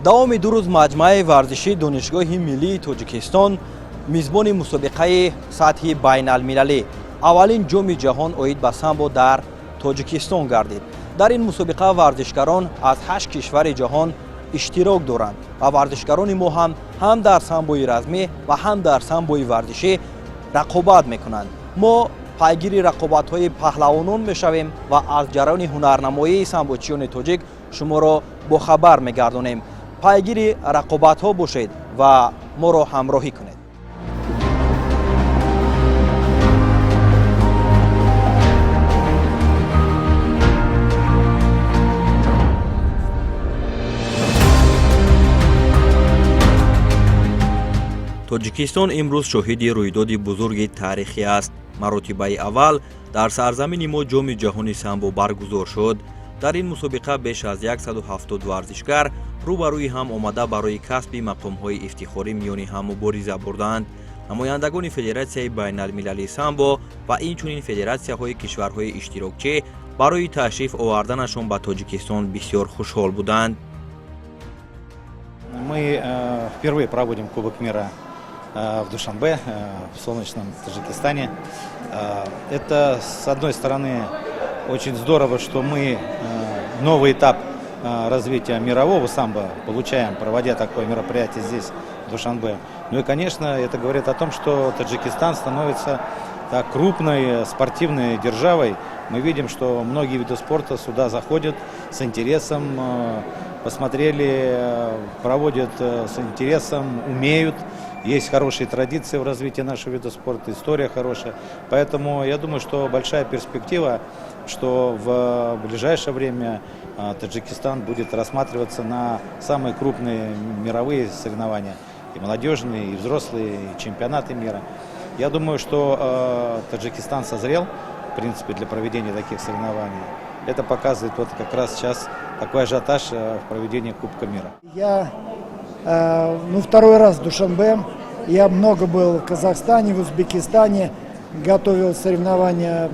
Давоми 2 рӯз маҷмӯаи варзишии Донишгоҳи миллии Тоҷикистон мизбони мусобиқаи сатҳи байналмилалӣ, аввалин Ҷоми ҷаҳон оид ба самбо дар Тоҷикистон гардид. Дар ин мусобиқа варзишгарон аз ҳашт кишвари ҷаҳон иштирок доранд ва варзишгарони мо ҳам дар самбои размӣ ва ҳам дар самбои варзишӣ рақобат мекунанд. Мо пайгири рақобатҳои паҳлавонон мешавем ва аз ҷараёни ҳунарнамоии самбочиёни тоҷик шуморо бохабар мегардонем. Пайгири рақобатҳо бошед ва моро ҳамроҳӣ кунед. Тоҷикистон имрӯз шоҳиди рӯйдоди бузурги таърихӣ аст. Маротибаи аввал дар сарзамини мо Ҷоми ҷаҳони самбо баргузор шуд. Дар ин мусобиқа беш аз 170 варзишгар рӯ ба рӯи ҳам омада, барои касби мақомҳои ифтихорӣ миёни ҳам мубориза бурданд. Намояндагони Федератсияи байналмилалии самбо ва инчунин федератсияҳои кишварҳои иштирокчӣ барои ташриф оварданашон ба Тоҷикистон бисёр хушҳол буданд. Мы впервые проводим Кубок мира в Душанбе, в солнечном Таджикистане. Это, с одной стороны, очень здорово, что мы новый этап развития мирового самбо получаем, проводя такое мероприятие здесь, в Душанбе. Ну и, конечно, это говорит о том, что Таджикистан становится так крупной спортивной державой. Мы видим, что многие виды спорта сюда заходят с интересом, посмотрели, проводят с интересом, умеют. Есть хорошие традиции в развитии нашего вида спорта, история хорошая. Поэтому я думаю, что большая перспектива, что в ближайшее время Таджикистан будет рассматриваться на самые крупные мировые соревнования. И молодежные, и взрослые, и чемпионаты мира. Я думаю, что Таджикистан созрел, в принципе, для проведения таких соревнований. Это показывает вот как раз сейчас такой ажиотаж в проведении Кубка мира. Я ну, второй раз в Душанбе. Я много был в Казахстане, в Узбекистане, готовил соревнования,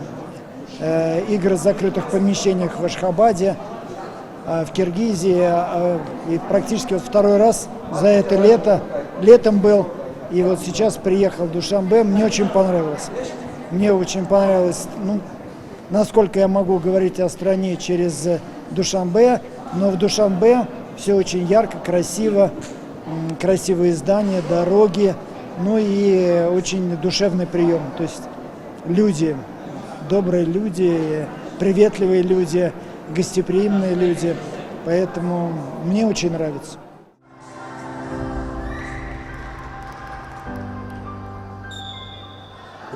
игры в закрытых помещениях в Ашхабаде, в Киргизии. И практически вот второй раз за это лето, летом был. И вот сейчас приехал в Душанбе. Мне очень понравилось. Мне очень понравилось, ну, насколько я могу говорить о стране через Душанбе, но в Душанбе все очень ярко, красиво, красивые здания, дороги, ну и очень душевный прием. То есть люди, добрые люди, приветливые люди, гостеприимные люди. Поэтому мне очень нравится.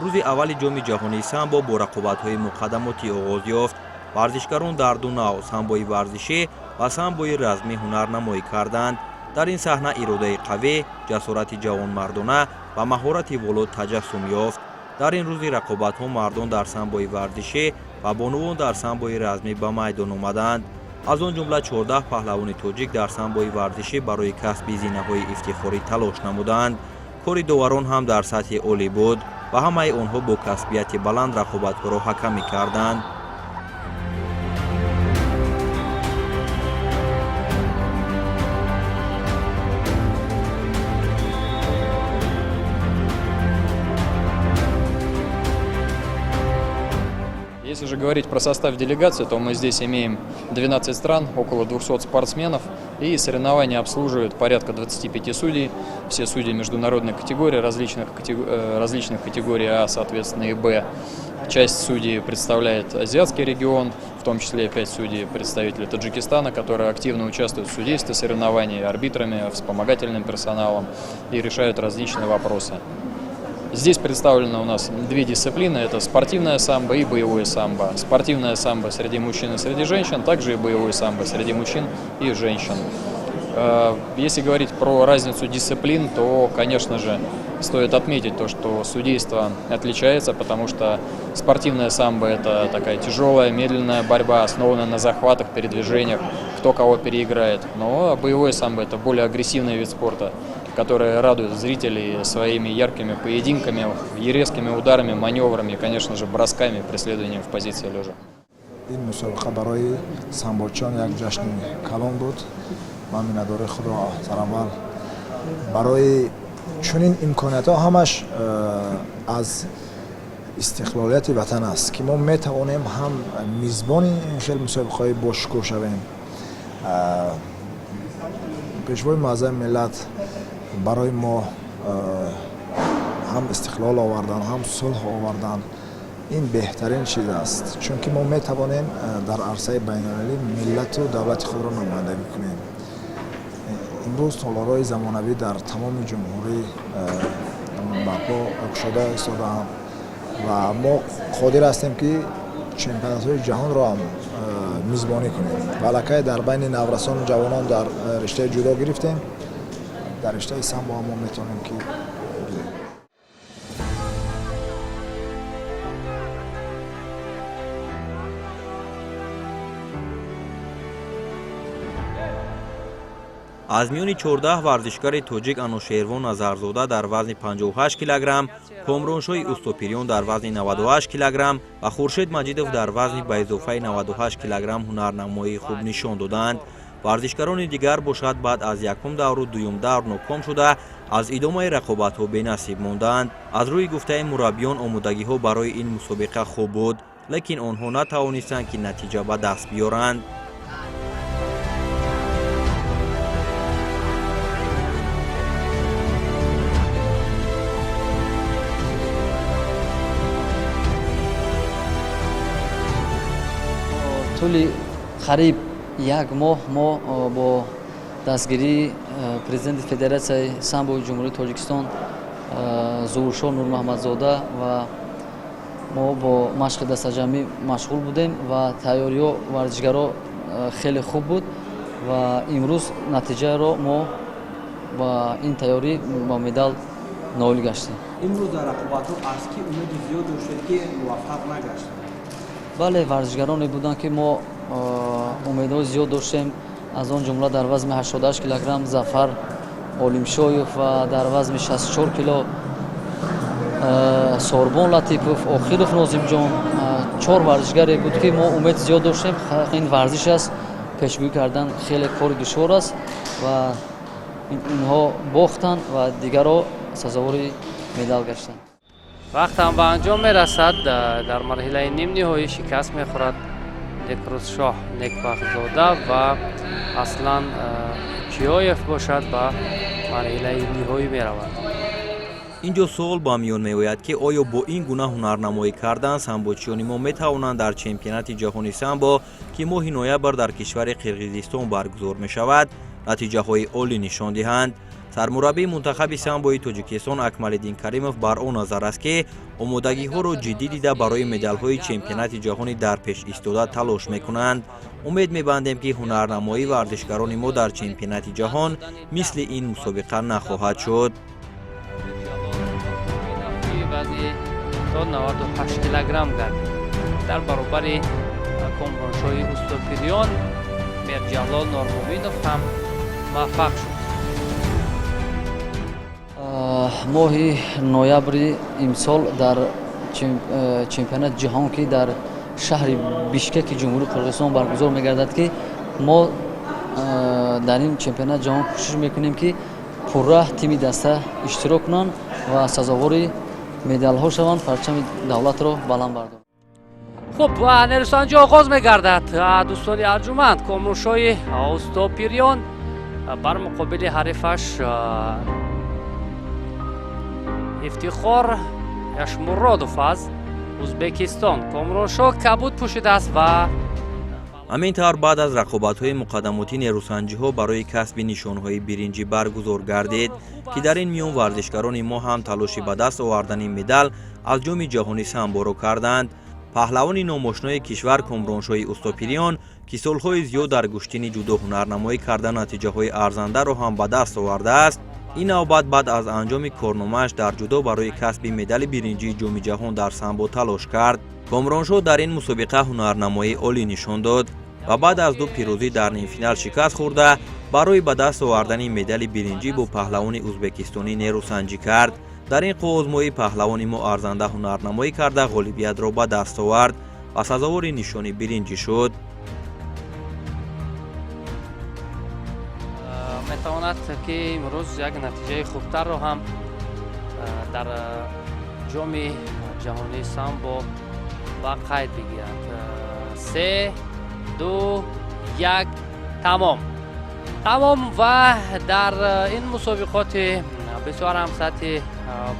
Рӯзи аввали Ҷоми ҷаҳонии самбо бо рақобатҳои муқаддамотӣ оғоз ёфт. Варзишгарон дар ду навъ, самбои варзишӣ ва самбои размӣ, ҳунарнамоӣ карданд. Дар ин саҳна иродаи қавӣ, ҷасорати ҷавонмардона ва маҳорати воло таҷассум ёфт. Дар ин рӯзи рақобатҳо мардон дар самбои варзишӣ ва бонувон дар самбои размӣ ба майдон омаданд. Аз он ҷумла 14 паҳлавони тоҷик дар самбои варзишӣ барои касби зинаҳои ифтихорӣ талош намуданд. Кори доварон ҳам дар сатҳи олӣ буд ва ҳамаи онҳо бо касбияти баланд рақобатҳоро ҳакамӣ карданд. Если же говорить про состав делегации, то мы здесь имеем 12 стран, около 200 спортсменов, и соревнования обслуживают порядка 25 судей, все судьи международной категории, различных категорий А, соответственно, и Б. Часть судей представляет азиатский регион, в том числе 5 судей представители Таджикистана, которые активно участвуют в судействе соревнований, арбитрами, вспомогательным персоналом и решают различные вопросы. Здесь представлены у нас две дисциплины – это спортивное самбо и боевое самбо. Спортивное самбо среди мужчин и среди женщин, также и боевое самбо среди мужчин и женщин. Если говорить про разницу дисциплин, то, конечно же, стоит отметить то, что судейство отличается, потому что спортивное самбо – это такая тяжелая, медленная борьба, основанная на захватах, передвижениях, кто кого переиграет. Но боевое самбо – это более агрессивный вид спорта, который радует зрителей своими яркими поединками, резкими ударами, маневрами и, конечно же, бросками, преследованием в позиции лежа. Ин мусобиқа барои самбочиён як ҷашни калон буд. Ман миннатдории худро сараввал барои чунин имкониятҳо, ҳамаш аз истиқлолияти ватан аст, ки мо метавонем ҳам мизбони ин хел мусобиқаҳои бошукӯҳ шавем. Пешвои муаззами миллат барои мо ҳам истиқлол овардан, ҳам сулҳ овардан. Ин беҳтарин чиз аст, чунки мо метавонем дар арсаи байналмилалӣ миллату давлати худро намояндагӣ кунем. Имрӯз толорҳои замонавӣ дар тамоми ҷумҳурӣ барпо кушода истодаанд ва мо қодир ҳастем, ки чемпионатҳои ҷаҳонро ҳам мизбонӣ кунем. Ва аллакай дар байни наврасону ҷавонон дар риштаи ҷудо гирифтем, дар риштаи самбо ҳам мо метавонем, ки гирем. Аз миёни 14 варзишгари тоҷик Анушервон Назарзода дар вазни 58 килограмм, Комроншоҳи Устопириён дар вазни 98 килограмм ва Хуршед Маҷидов дар вазни ба изофаи 98 килограмм ҳунарнамоии хуб нишон доданд. Варзишгарони дигар бошад, баъд аз якум давру дуюм давр ноком шуда, аз идомаи рақобатҳо бенасиб монданд. Аз рӯи гуфтаи мураббиён, омодагиҳо барои ин мусобиқа хуб буд, лекин онҳо натавонистанд, ки натиҷа ба даст биёранд. Тӯли қариб як моҳ мо бо дастгирии президенти Федератсияи самбои Ҷумҳурии Тоҷикистон Зуҳуршоҳ Нурмуҳаммадзода ва мо бо машқи дастаҷамъӣ машғул будем ва тайёриҳо варзишгаро хеле хуб буд ва имрӯз натиҷаро мо ба ин тайёрӣ ба медал ноил гаштем. Имрӯз дар рақобатҳо аз кӣ умеди зиёд доштед, ки муваффақ нагашт? Бале, варзишгароне буданд, ки мо умедҳои зиёд доштем, аз он ҷумла дар вазни 88 килограмм Зафар Олимшоев ва дар вазни 64 кило Сорбон Латипов, Охиров Нозимҷон. Чор варзишгаре буд, ки мо умед зиёд доштем. Ин варзиш аст, пешгӯӣ кардан хеле кори душвор аст ва инҳо бохтанд ва дигарро сазовори медал гаштанд. Вақт ҳам ба анҷом мерасад. Дар марҳилаи нимниҳоӣ шикаст мехӯрад Некрӯзшоҳ Некбахтзода ва Аслан Чиёев бошад, ба марҳилаи ниҳоӣ меравад. Ин ҷо суол ба миён меояд, ки оё бо ин гуна ҳунарнамоӣ кардан самбочиёни мо метавонанд дар чемпионати ҷаҳони самбо, ки моҳи ноябр дар кишвари Қирғизистон баргузор мешавад, натиҷаҳои олӣ нишон диҳанд? Сармураббии мунтахаби самбои Тоҷикистон Акмалиддин Каримов бар он назар аст, ки омодагиҳоро ҷиддӣ дида, барои медалҳои чемпионати ҷаҳонӣ дар пеш истода талош мекунанд. Умед мебандем, ки ҳунарнамоии варзишгарони мо дар чемпионати ҷаҳон мисли ин мусобиқа нахоҳад шуд. Вазни то 98 килограмм гардид. Дар баробари Комроншоҳи Устопириён Мирҷалол Нормуминов ҳам муваффақ шуд. Моҳи ноябри имсол дар чемпионати ҷаҳон, ки дар шаҳри Бишкеки Ҷумҳурии Қирғизистон баргузор мегардад, ки мо дар ин чемпионати ҷаҳон кӯшиш мекунем, ки пурра тими даста иштирок кунанд ва сазовори медалҳо шаванд, парчами давлатро баланд бардоранд. Хуб, нерӯсанҷӣ оғоз мегардад, дӯстони арҷуманд. Комроншоҳи Устопириён бар муқобили ҳарифаш Ифтихор Яшмуродов аз Узбекистон. Комроншоҳ кабуд пӯшидааст ва Ҳамин тавр, баъд аз рақобатҳои муқаддамотӣ нерӯсанҷиҳо барои касби нишонҳои биринҷӣ баргузор гардид, ки дар ин миён варзишгарони мо ҳам талоши ба даст овардани медал аз Ҷоми ҷаҳони самборо карданд. Паҳлавони номошнои кишвар Комроншоҳи Устопириён, ки солҳои зиёд дар гӯштини ҷудо ҳунарнамоӣ карда, натиҷаҳои арзандаро ҳам ба даст овардааст, ин навбат баъд аз анҷоми корномааш дар ҷудо барои касби медали биринҷии Ҷоми ҷаҳон дар самбо талош кард. Комроншоҳ дар ин мусобиқа ҳунарнамоии олӣ нишон дод ва баъд аз ду пирӯзӣ дар нимфинал шикаст хӯрда, барои ба даст овардани медали биринҷӣ бо паҳлавони узбекистонӣ нерӯсанҷӣ кард. Дар ин қувваозмоӣ паҳлавони мо арзанда ҳунарнамоӣ карда, ғолибиятро ба даст овард ва сазовори нишони биринҷӣ шуд. Метавонад, ки имрӯз як натиҷаи хубтарро ҳам дар Ҷоми ҷаҳонии самбо ба қайд бигирад. Се, ду, як, тамом, тамом. Ва дар ин мусобиқоти бисёр ҳам сатҳи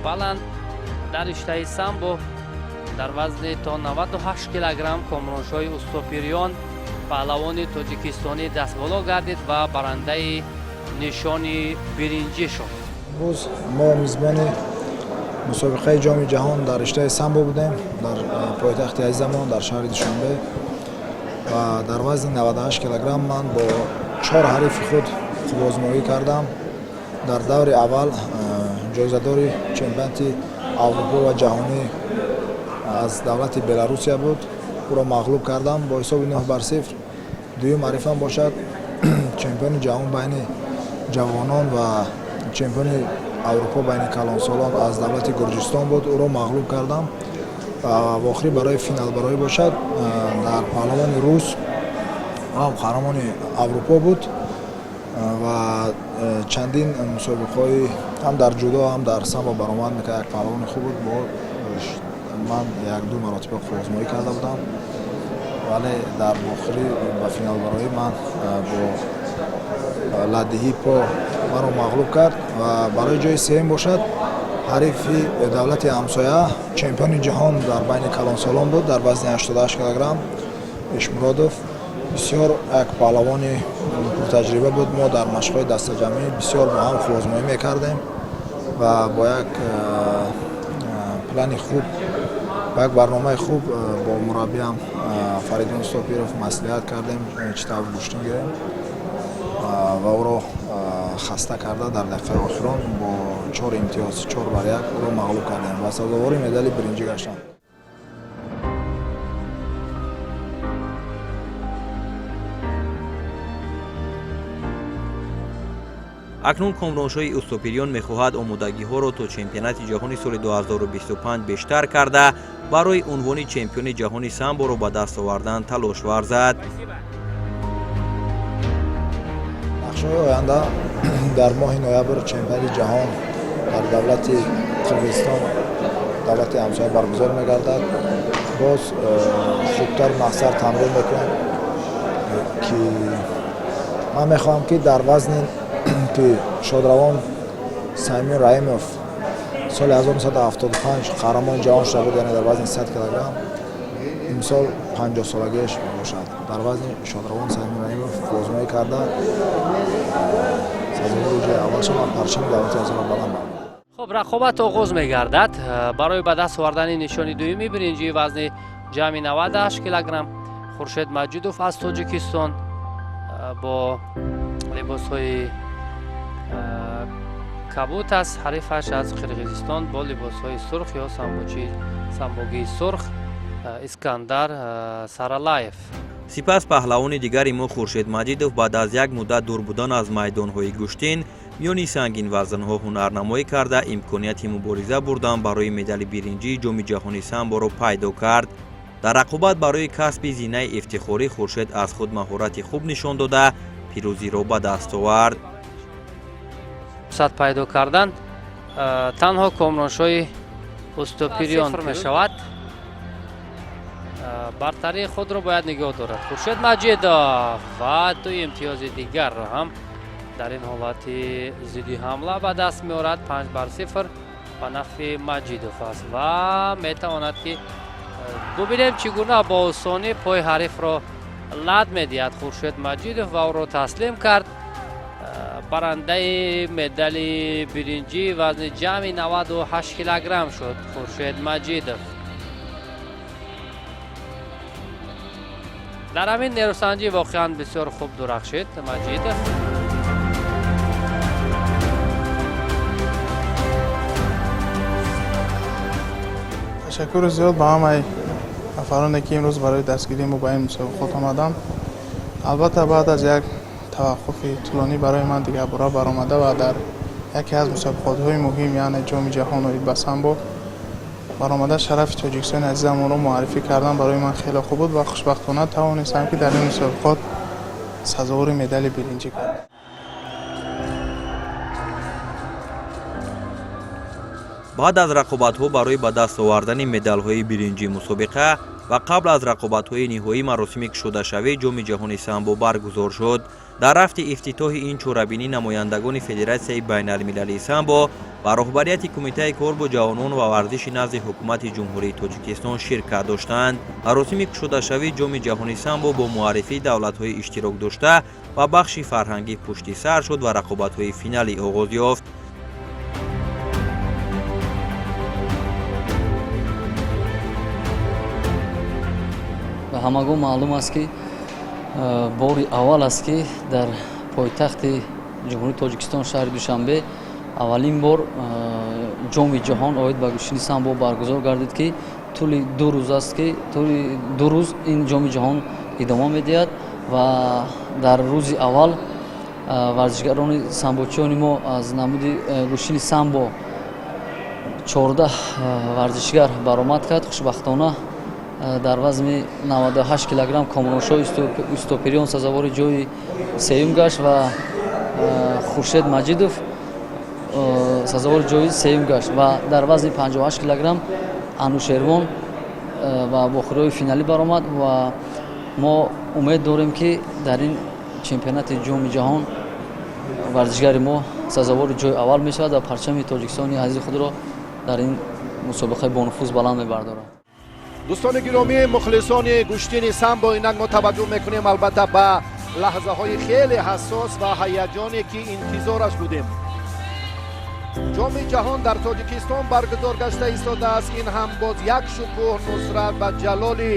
баланд дар риштаи самбо дар вазни то 98 килограмм Комроншоҳи Устопириён, паҳлавони тоҷикистонӣ, дастболо гардид ва барандаи нишони биринҷӣ шуд. Имрӯз мо мизбони мусобиқаи Ҷоми ҷаҳон дар риштаи самбо будем дар пойтахти азизамон, дар шаҳри Душанбе, ва дар вазни 98 килограмм ман бо чор ҳарифи худ қувваозмоӣ кардам. Дар даври аввал ҷоизадори чемпионати Аврупо ва ҷаҳонӣ аз давлати Беларусия буд, ӯро мағлуб кардам бо ҳисоби 9 бар 0. Дуюм ҳарифам бошад чемпиони ҷаҳон байни ҷавонон ва чемпиони Аврупо байни калонсолон аз давлати Гурҷистон буд, ӯро мағлуб кардам. Ва охирӣ барои финалбароӣ бошад дар паҳлавони рус, ҳам қаҳрамони Аврупо буд ва чандин мусобиқаҳои ҳам дар ҷудо, ҳам дар самбо баромад мекард, як паҳлавони хуб буд. Бо ман як-ду маротиба қувваозмоӣ карда будам, вале дар охирӣ ба финалбароӣ ман бо ладдиҳии по маро мағлуб кард. Ва барои ҷои сеюм бошад ҳарифи давлати ҳамсоя, чемпиони ҷаҳон дар байни калонсолон буд дар вазни 88 килограмм, Ишмуродов, бисёр як паҳлавони пуртаҷриба буд. Мо дар машқҳои дастаҷамъӣ бисёр бо ҳам қувваозмоӣ мекардем ва бо як плани хуб, бо як барномаи хуб бо мураббиам Фаридун Устопиров маслиҳат кардем, чӣ тавр гӯштин гирем, ва ӯро хаста карда, дар дақиқаи охирон бо чор имтиёз, 4 бар 1, ӯро мағлуб кардем ва сазовори медали биринҷӣ гаштам. Акнун Комроншоҳи Устопириён мехоҳад омодагиҳоро то чемпионати ҷаҳони соли 2025 бештар карда, барои унвони чемпиони ҷаҳони самборо ба даст овардан талош варзад. Нақшаҳои оянда: дар моҳи ноябр чемпионати ҷаҳон дар давлати Қирғизистон, давлати ҳамсоя, баргузор мегардад. Боз хубтар, мақсад тамрин мекунем, ки ман мехоҳам, ки дар вазни ки шодравон Саймин Раимов соли 1975 қаҳрамони ҷаҳон шуда буд, яъне дар вазни 100 килограмм, имсол 50-солагиаш мебошад, дар вазни шодравон Саймин Раимов бозмоӣ карда, сазовори ҷои аввал шавам, парчами давлати азро баланд бардорам. Хуб, рақобат оғоз мегардад барои ба даст овардани нишони дуюми биринҷии вазни ҷамъи 98 килограмм. Хуршед Маҷидов аз Тоҷикистон бо либосҳои кабут аст, ҳарифаш аз Қирғизистон бо либосҳои сурх ё самбогии сурх, Искандар Саралаев. Сипас паҳлавони дигари мо Хуршед Маҷидов баъд аз як муддат дур будан аз майдонҳои гӯштин миёни сангинвазнҳо ҳунарнамоӣ карда, имконияти мубориза бурдан барои медали биринҷии Ҷоми ҷаҳони самборо пайдо кард. Дар рақобат барои касби зинаи ифтихорӣ Хуршед аз худ маҳорати хуб нишон дода, пирӯзиро ба даст овард. Фурсат пайдо кардан танҳо Комроншоҳи Устопириён мешавад. Бартарии худро бояд нигоҳ дорад Хуршед Маҷидов ва ду имтиёзи дигарро ҳам дар ин ҳолати зидди ҳамла ба даст меорад. 5 бар 0 ба нафъи Маҷидов аст ва метавонад, ки бубинем, чӣ гуна бо осонӣ пои ҳарифро лат медиҳад Хуршед Маҷидов ва ӯро таслим кард. Барандаи медали биринҷӣ вазни ҷамъи 98 килограмм шуд Хуршед Маҷидов. Дар ҳамин нерӯсанҷӣ воқеан бисёр хуб дурахшид Маҷидов. Ташаккури зиёд ба ҳамаи нафароне, ки имрӯз барои дастгирии мо ба ин мусобиқот омаданд. Албатта, баъд аз як таваққуфи тӯлонӣ барои ман дигарбора баромада ва дар яке аз мусобиқотҳои муҳим, яъне Ҷоми ҷаҳон оид ба самбо баромада, шарафи Тоҷикистони азизамонро муаррифӣ кардан барои ман хеле хуб буд ва хушбахтона тавонистам, ки дар ин мусобиқот сазовори медали биринҷӣ гардам. Баъд аз рақобатҳо барои ба даст овардани медалҳои биринҷии мусобиқа ва қабл аз рақобатҳои ниҳоӣ маросими кушодашавии Ҷоми ҷаҳони самбо баргузор шуд. Дар рафти ифтитоҳи ин чорабинӣ намояндагони Федератсияи байналмилалии самбо ва роҳбарияти Кумитаи кор бо ҷавонон ва варзиши назди Ҳукумати Ҷумҳурии Тоҷикистон ширкат доштанд. Маросими кушодашавии Ҷоми ҷаҳони самбо бо муаррифии давлатҳои иштирокдошта ва бахши фарҳангӣ пушти сар шуд ва рақобатҳои финалӣ оғоз ёфт. Ба ҳамагон маълум аст, ки бори аввал аст, ки дар пойтахти Ҷумҳурии Тоҷикистон, шаҳри Душанбе, аввалин бор Ҷоми ҷаҳон оид ба гӯштини самбо баргузор гардид, ки тӯли 2 рӯз аст, ки тӯли 2 рӯз ин Ҷоми ҷаҳон идома медиҳад. Ва дар рӯзи аввал варзишгарони самбочиёни мо аз намуди гӯштини самбо 14 варзишгар баромад кард. Хушбахтона, дар вазни 98 килограмм Комроншоҳ Устопириён сазовори ҷои сеюм гашт ва Хуршед Маҷидов сазовори ҷои сеюм гашт ва дар вазни 58 килограмм Анушервон ба вохӯриҳои финалӣ баромад. Ва мо умед дорем, ки дар ин чемпионати Ҷоми ҷаҳон варзишгари мо сазовори ҷои аввал мешавад ва парчами Тоҷикистони азизи худро дар ин мусобиқаи бонуфуз баланд мебардорад. Дӯстони гиромӣ, мухлисони гӯштини самбо, инак мо таваҷҷӯҳ мекунем, албатта, ба лаҳзаҳои хеле ҳассос ва ҳаяҷоне, ки интизораш будем. Ҷоми ҷаҳон дар Тоҷикистон баргузор гашта истодааст. Ин ҳам боз як шукӯҳ, нусрат ва ҷалоли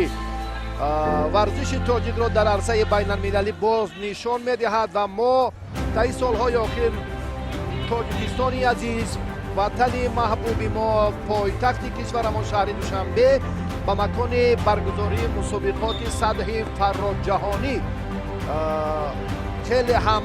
варзиши тоҷикро дар арсаи байналмилалӣ боз нишон медиҳад. Ва мо таи солҳои охир Тоҷикистони азиз, ватани маҳбуби мо, пойтахти кишварамон шаҳри Душанбе ба макони баргузории мусобиқоти сатҳи фароҷаҳонӣ хеле ҳам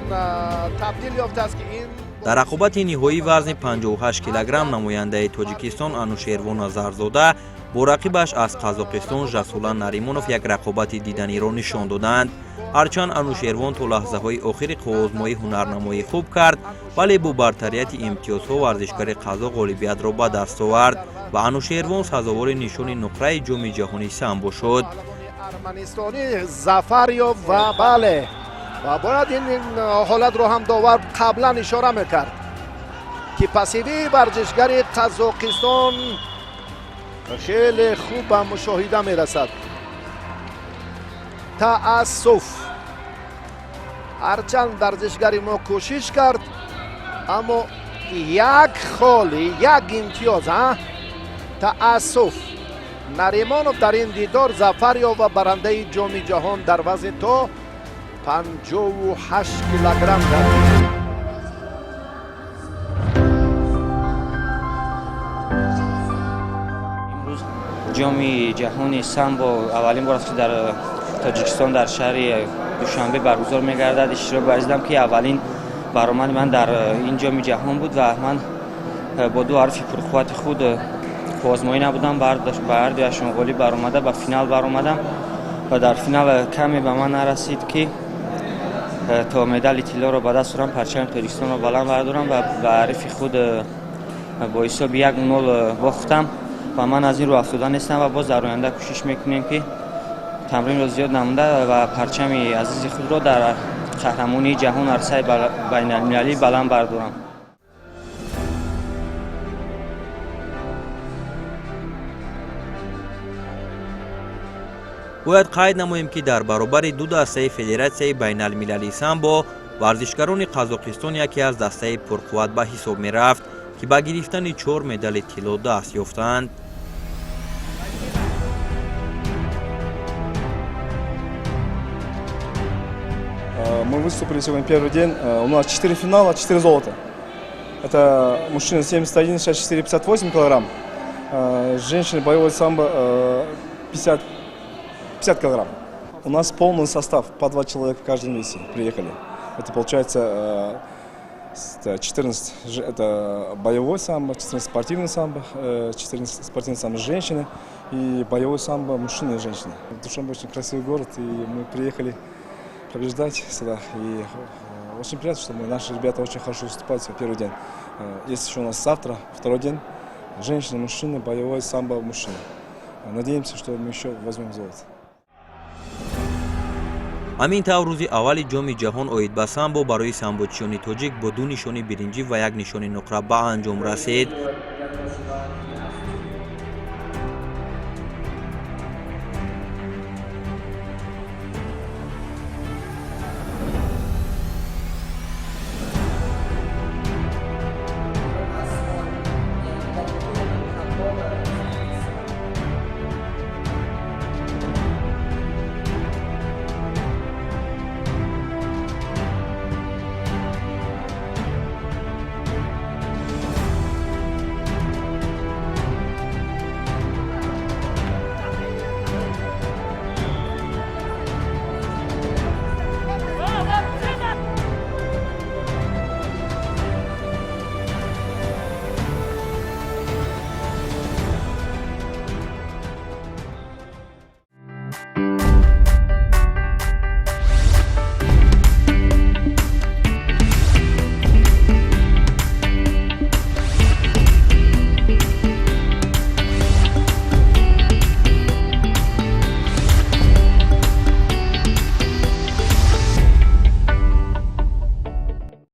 табдил ёфтааст, ки ин Дар рақобати ниҳоии вазни 58 килограмм намояндаи Тоҷикистон Анушервон Назарзода бо рақибаш аз Қазоқистон Жасулан Наримонов як рақобати диданиро нишон доданд. Ҳарчанд Анушервон то лаҳзаҳои охири қувваозмоӣ ҳунарнамоӣ хуб кард, вале бо бартарияти имтиёзҳо варзишгари қазоқ ғолибиятро ба даст овард ва Анушервон сазовори нишони нуқраи Ҷоми ҷаҳони самбо шуд. Арманистонӣ зафар ёфт. Ва бале, ва бояд ин ҳолатро ҳам довар қаблан ишора мекард, ки пассивии варзишгари Қазоқистон хеле хуб ба мушоҳида мерасад. Таассуф, ҳарчанд варзишгари мо кӯшиш кард, аммо як хол, як имтиёз, а таассуф, Наримонов дар ин дидор зафар ёфт ва барандаи Ҷоми ҷаҳон дар вазни то 58 килограмм гардид. Имрӯз Ҷоми ҷаҳони самбо аввалин бор аст, ки дар Тоҷикистон, дар шаҳри Душанбе баргузор мегардад. Иштирок варзидам, ки аввалин баромади ман дар ин Ҷоми ҷаҳон буд ва ман бо ду ҳарифи пурқуввати худ озмоӣ набудам. Ба ҳар дуяшон ғолиб баромада, ба финал баромадам ва дар финал каме ба ман нарасид, ки то медали тиллоро ба даст орам, парчами Тоҷикистонро баланд бардорам ва ба ҳарифи худ бо ҳисоби 1-0 бохтам. Ва ман аз ин рӯ афтода нестам ва боз дар оянда кӯшиш мекунем, ки тамринро зиёд намуда ва парчами азизи худро дар қаҳрамонии ҷаҳон, арсаи байналмилалӣ баланд бардорам. Бояд қайд намоем, ки дар баробари ду дастаи Федератсияи байналмилалии самбо варзишгарони Қазоқистон яке аз дастаи пурқувват ба ҳисоб мерафт, ки ба гирифтани чор медали тилло даст ёфтанд. Мы выступили сегодня первый день. У нас 4 финала, 4 золота. Это мужчина 71, 64, 58 килограмм. Женщины боевой самбо 50, 50 килограмм. У нас полный состав, по два человека в каждом весе приехали. Это получается 14 это боевой самбо, 14 спортивный самбо, 14 спортивный самбо женщины и боевой самбо мужчины и женщины. Душанбе очень красивый город, и мы приехали побеждать сюда. И очень приятно, что наши ребята очень хорошо выступают в первый день. Есть еще у нас завтра, второй день. Женщины, мужчины, боевой самбо мужчины. Надеемся, что мы еще возьмем золото. Ҳамин тавр, рӯзи аввали Ҷоми ҷаҳон оид ба самбо барои самбочиёни тоҷик бо ду нишони биринҷӣ ва як нишони нуқра ба анҷом расид.